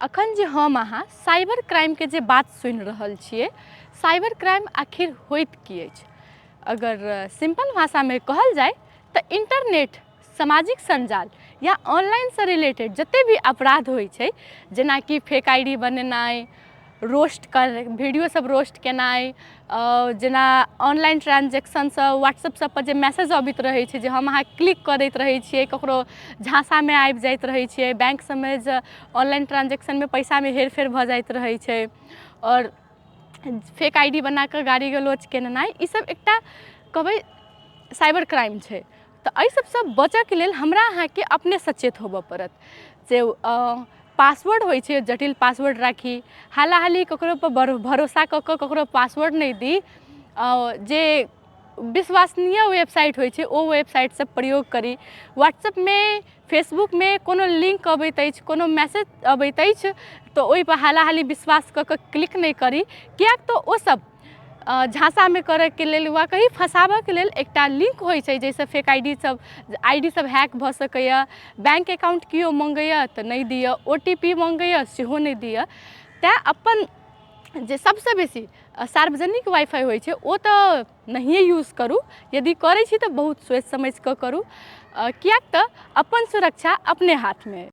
अखन जे हम अहाँ साइबर क्राइमके जे बात सुनि रहल छियै, साइबर क्राइम आखिर होइत की अछि? अगर सिम्पल भाषामे कहल जाय तऽ इन्टरनेट, सामाजिक सञ्जाल या ऑनलाइनसँ रिलेटेड जते भी अपराध होइ छै, जेनाकि फेक I D बनेनाइ, रोस्ट कर वीडियो सब रोस्ट केनाइ, जेना ऑनलाइन ट्रांजेक्शनसँ व्हाट्सअप सबपर जे मैसेज अबैत रहै छै जे हम अहाँ क्लिक कऽ दैत रहै छियै, ककरो झाँसामे आबि जाइत रहै छियै, बैंक सबमे जे ऑनलाइन ट्रांजेक्शनमे पैसामे हेरफेर भऽ जाइत रहै छै, आओर फेक I D बनाकऽ गाली गलौज केनाइ, ई सब एकटा कहबै साइबर क्राइम छै। तऽ एहि सबसँ बचऽके लेल हमरा अहाँके अपने सचेत होबऽ पड़त जे पासवर्ड होइ छै, जटिल पासवर्ड राखी, हाला हाली ककरोपर भरोसा कऽ कऽ ककरो पासवर्ड नहि दी, जे विश्वसनीय वेबसाइट होइ छै ओ वेबसाइट सब प्रयोग करी। व्हाट्सएपमे, फेसबुकमे कोनो लिङ्क अबैत अछि, कोनो मैसेज अबैत अछि, तऽ ओहिपर हाला हाली विश्वास कऽ कऽ क्लिक नहि करी, किएक तऽ ओसब झाँसामे करैके लेल वा कहीँ फँसाबऽके लेल एकटा लिङ्क होइ छै, जाहिसँ फेक I D सब, I D सब हैक भऽ सकैए। बैंक अकाउंट केओ मँगैए तऽ नहि दिअ, ओ टी पी मँगैए सेहो नहि दिअ। तेँ अपन जे सबसँ बेसी सार्वजनिक वाइ फाइ होइ छै ओ तऽ नहिए यूज करू, यदि करै छी तऽ बहुत सोचि समझिकऽ करू, किएक तऽ अपन सुरक्षा अपने हाथमे अइ।